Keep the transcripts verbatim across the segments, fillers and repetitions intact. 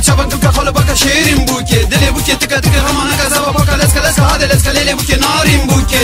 Çavan kılka xalı baka şirin buke. Dili buke tıka tıka ramana kazava baka leska leska hadi leska lele buke narin buke.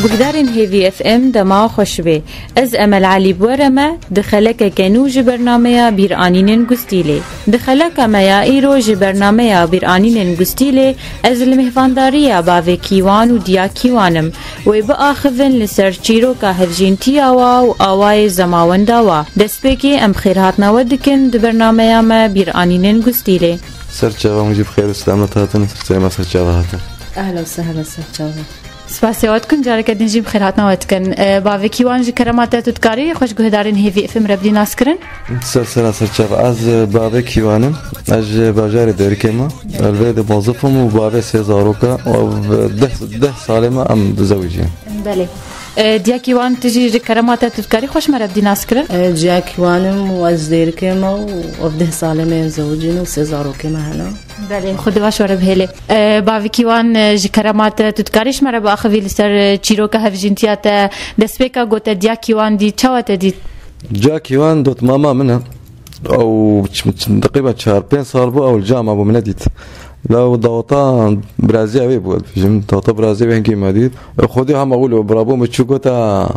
Guhdarên Hêvî F M dema xweş bê. Ez Emel Elî bi we re me di xelekeke nû ji bernameya Bîranînên Gustîlê. Di xeleka me ya îro ji bernameya Bîranînên Gustîlê ez li mêhvandariya bavê Kîwan û diya Kîwan im. Wê biaxivin li ser çîroka hevjîntiya wa û awayê zemawenda wa. Destpêkê em xêrhatina we dikin di bernameya me Bîranînên Gustîlê. Ser çava hûn jî bi xêr û selamet hatin, ser me ser çava hatin. Ehla û sehla ser çava. Spasiya we dikim, careke din jî bi xêrhatina we dikin. E, bavê Kîwan ji kerema te tu dikarî xwe ji guhdarên Hêvî F M re bidî naskirin? Ser sera ser çava. Ez, e, bavê Kîwan im. Ez ji bajarê Dêrikê me. Ez li vê de bazif im û bavê sê zaroka. Û deh, deh salê me em dizewicîn. Belê. E, diya Kîwan tu jî ji kerema te tu dikarî xwe ji me re bidî naskirin? E, diya Kîwan im û ez ji Dêrikê me û ev deh salê me yên zewicîn û sê zarokê me hene. Belê, Xwedê baş were bihêlê. E, bavê Kîwan, e, ji kerema te, tu dikarî ji me re biaxivî li ser, e, çîroka hevjîntiya te, destpêka ku te diya Kîwan dît, çawa te dît? Diya Kîwan dotmama min e. Ew ç-, ç-, teqrîben çar pênc sal bû, ew li cama bû, min nedît. Lew daweta biraziya wê bû, ez dibêjim, daweta biraziya wê hingî me dît. E, Xwedê hema wilo birabû min çû gota,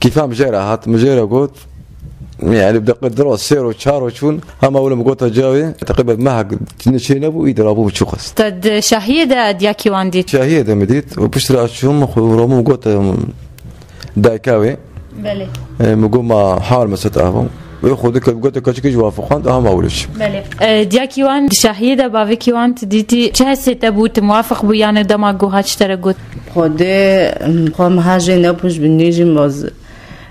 kîfa min jê re hat, min jê re got. Yani bi deqê diro sêro çaro çûn, hema wilo min gota cawê, teqrîben mehek çê nebû, î dirabû min çû xwest. Te di şahiyê de diya Kîwan dît? Şahiyê de min dît, û piştre ez çûm, xwe rabûm gota dayka wê. Belê. E, min got ma hal meset ava. Wê xwe dike gote keçikê ji wafixand, hema wilo çû. Belê. E, diya Kîwan di şahiyê de bavê Kîwan tu dîtî, çi hesê te bû, tu muwafiq bû, yanî dema ku hat ji te re got? Xwedê, em, xwe meha jê nebû, ji bin nî jî maz-,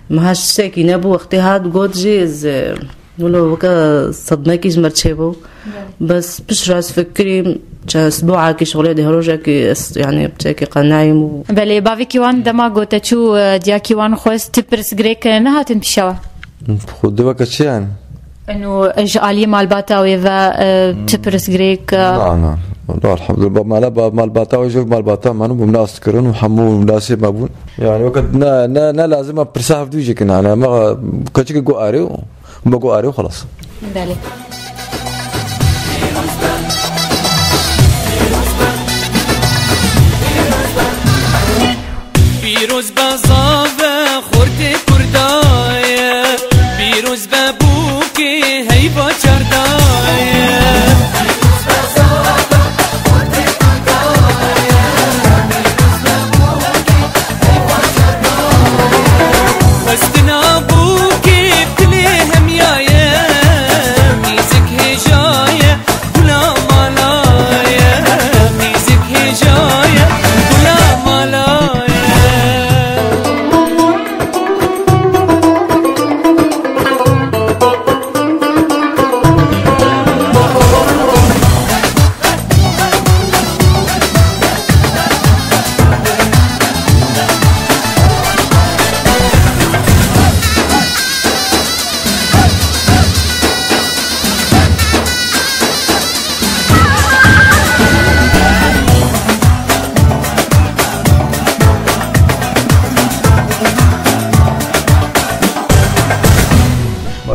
meha tiştekî nebû, wextê hat got jî ez, e, wilo weke sedmekî ji me re çêbû. Bes piştre ez fikirîm, çi ez duakî şixulê dê her rojekî ez, yani, piçekî qenayîm û Belê, bavê Kîwan dema ku te çû, e, diya Kîwan xwest, tu pirsgirêk, e, nehatin pîşe we? Xwedê weke çi yani? Eno, e, ji aliyê malbata wê ve, e, tu pirsgirêk, e, Na, na. Wala, elhamdulillah. Ba mala, ba malbata wê jî malbata me bû, nas kirin û hemû nasê me bûn. Yani weke ne, ne, ne lazim e pirsa hevdû jî kin, yani, me keçikê got arê û me got arê û xelas. Belê. Pîroz be zave xortê Kurda ye, pîroz be bûkê heyva çarda ye. Xwestina bûkê bi tilê hemiya ye, qîzik hêja ye, gula mala ye, qîzik hêja ye, gula mala ye.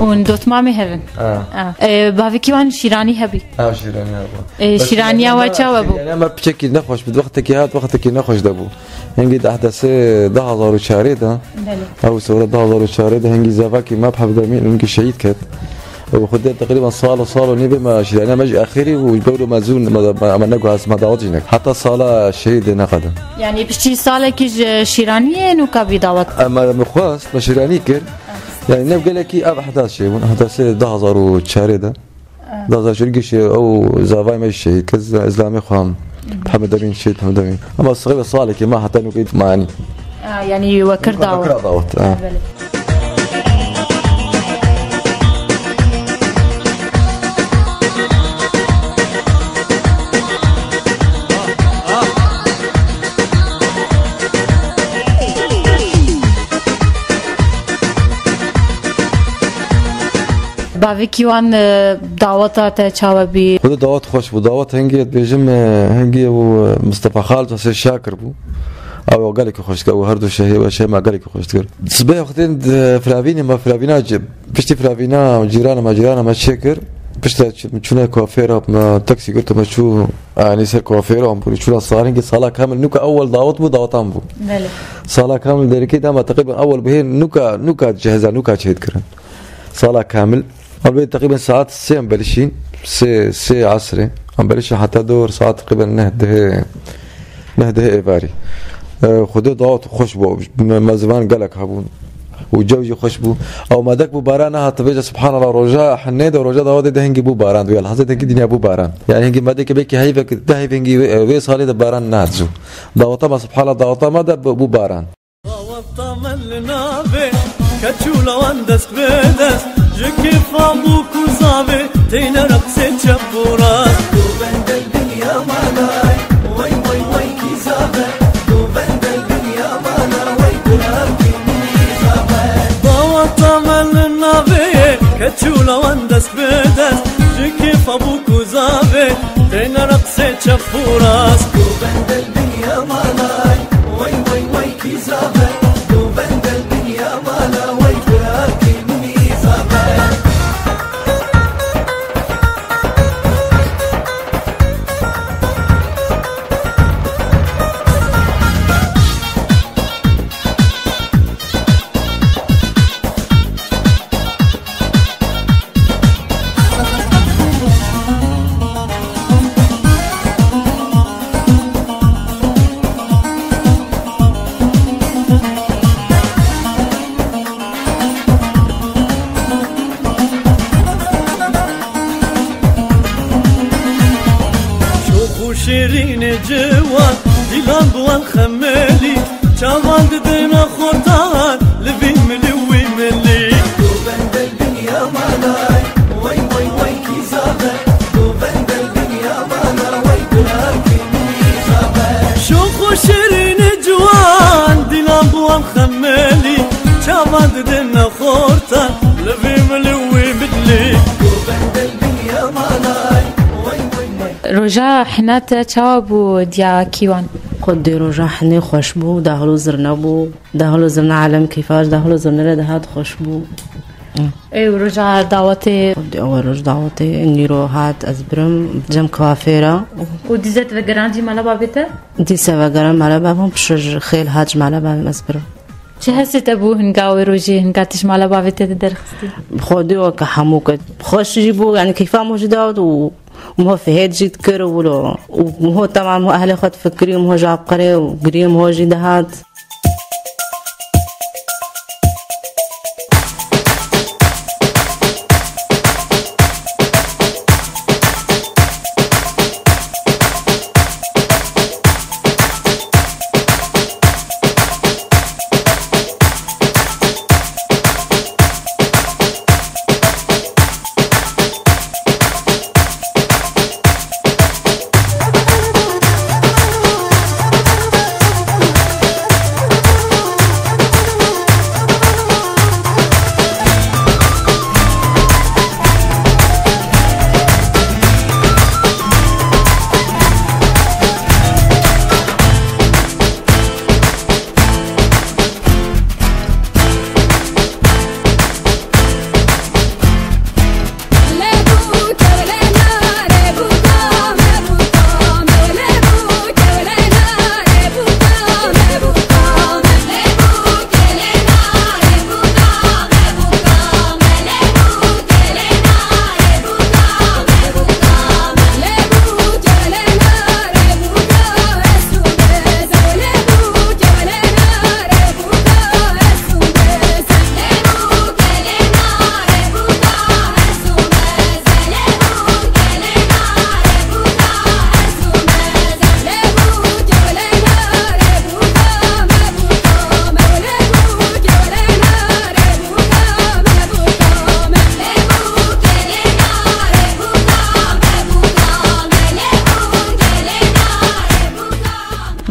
Hûn dotmamê hev in? Ha. Ha. E, bavê Kîwan şîranî hebî? Ha, şîranî hebû. E, bes şîraniya şîranîya we me, çawa bû? Şîraniya me piçekî nexweş bû. Wextekî hat, wextekî nexweş de bû. Hingî di ehdesê du hazar û çarê de. Belê. Ew sewre du hazar û çarê de hingî zevakî me bi hevdemîn hingî şehîd ket. Û xwedê teqrîben sal û sal û nîvê me şîraniya me jî exirî û ji ber me zû me, me, me neguhast, me dawet jî nekir. Heta sala şehîdê neqede. Yani piştî salekî ji şîraniyê nûka bî dawet? Em, me xwest, me şîranî kir. Yani ne gelekî ev ehdas çêbûn. Ehdasê du hazar û çarê de. Ah. Du hazar û çar gişê ew zavayê me jî şehîd kir, ez-, ezlamê xwe hem. Mhm. Hemedemîn, şehîd Hemedemîn. Ama sixê ve salekê me heta nûkê manî. Ah, yani we kir dawet. Kir dawet, ah. Belê. Bavê Kîwan, e, daweta te çawa bî? Xwedê dawet xweş bû. Dawet hingê dibêjim, e, hingê û, e, Mistefa Xalid Husên Şakir bû. Ew gelekî xweş dikir. Ew her du şehê we şehê me gelekî xweş dikir. Sibê xwedên, e, firavînê me firavîna ci-, piştî firavîna cîrana me cîrana me çêkir. Piştre çi-, çûne kuafêra me taksî girt û me çû, yanî ser kuafêra em bûne çûna sar hingê sala kamil nûka ewel dawet bû, daweta min bû. Belê. Sala kamil derikê dema teqrîben ewel bihê nûka, nûka ciheza nûka çêdikirin. Sala kamil. Em bê teqrîben saet sê em belişîn. Sê, sê esrê. Em belişîn heta dor saet teqrîben neh dehê, neh dehê êvarî. E, Xwedê dawet xweş bû. Me-, mezivan gelek hebûn. Û cew jî xweş bû. Ew medek bû baran nehat, bêje subhanallah, roja hinê de, roja dawetê de hingî bû baran. Duyal hezê de hingî dinya bû baran. Yani hingî medekê belkî heyvek, deh heyv hingî wê, wê salê de baran nehat zû. Daweta me subhanallah, daweta me de bû, bû baran. Daweta me li navê keçûla wan dest bi dest, ji kêfa bûk û zavê têne reqsê çep û rast. Govendel dinya malay, wey, wey, wey, kî zave. Govendel dinya mala, wey, gulam kî zave. Daweta me li navê keçûla wan dest bi dest, ji kêfa bûk û zavê têne reqsê çep û rast. Govendel dinya malay, wey, wey, wey, kî zave. Govendel dinya mala, wey, gulam kî zave. Şox û şêrînê ciwan, dîlan bi wan xemelî, çavan didine xortan, li vî milî wî milî. Govendel dinya malay, wey, wey, wey, kî zave. Govendel dinya mala, wey, gulam kî zave. Şox û şêrînê ciwan, dîlan bi wan xemelî, çavan didine xortan, li vî milî wî milî. Govendel dinya malay, wey, wey, wey. Roja hina te çawa bû diya Kîwan? Xwedê roja hinê xweş bû, dahil û zirne bû. Dahil û zirna alem keyfa ji dahil û zirnê re dihat xweş bû. Ê, û roja dawetê? Ew roj dawetê nîro hat ez birim cem kuafêra. Û dîse vegeran jî mala bavê te? Dîse vegeran mala bavê min, piştre ji xêl hat ji mala bavê min ez birim. Çi hesê te bû hinga wê rojê, hinga tu ji mala bavê te derxistî? Xwedê weke hemû ke xweş jî bû, yani keyfa min jî dawet û Miho fihêt jî dikir û wilo. Û miho temam miho ehlê xwe difikirî û miho ji aqirê û giriyê miho jî dihat.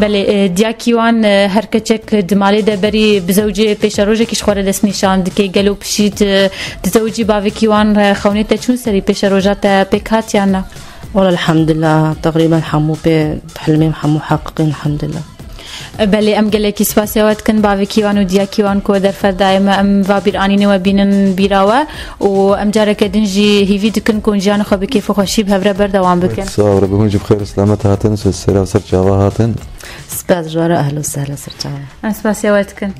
Belê, e, diyakî wan, e, her keçek di malê de berî bizewicê pêşerojekî ji xwe re destnîşan dike. Gelo pişî tu dizewicî bavekî wan, e, xewnê te çûn serî pêşeroja te pêk hat yan na? Wala elhamdulillah, teqrîben hemû pê hilmêm hemû heqîqîn elhamdulillah. E, belê, em gelekî spasiya we dikin bavekî wan û diyakî wan ku derfet daye me, em va bîranînê we bînin bîra we û em careke din jî hîvî dikin ku hûn jiyana xwe bi kêf û xweşî bi hev re berdewam bikin. Sağ ol, Rebî hûn jî bi xêr û selamet hatin, sera ser çava hatin. Spas ji we re, ehlo sehla ser çava. Em spasiya we dikin.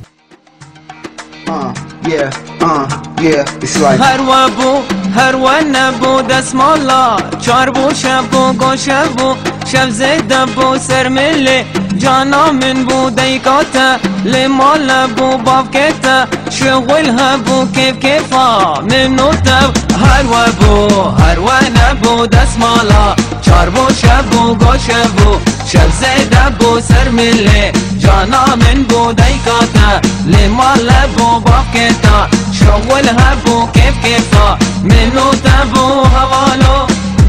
Uh, yeah, uh, yeah, it's like Her we bû, her we nebû desmala. Çar bû, şev bû, goşev bû, şev zêde bû ser milê. Cana min bû dayika te, lê male bû bavkê te. Şixul hebû kêf kêfa min û te. Her we bû, her we nebû desmala. Çar bû, şev bû, goşev bû, şev zêde bû ser milê. Cana min bû dayika te, lê male bû bavkê te. Şixul hebû kêf kêfa min û te bû hevalo.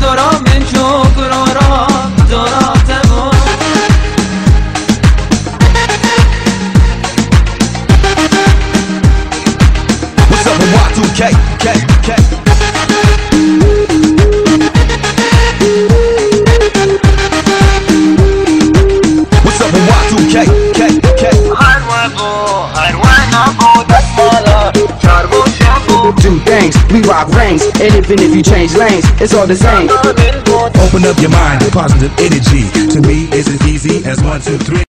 Dora min çû kurora, dora te bû. What's up with Y two K? K, K? What's up with Y two K? K, K? Her we bû, her we nebû desmala. Çar bû, şev bû. Do things, we rock rings, and even if you change lanes, it's all the same. Open up your mind to positive energy. To me, it's as easy as one, two, three.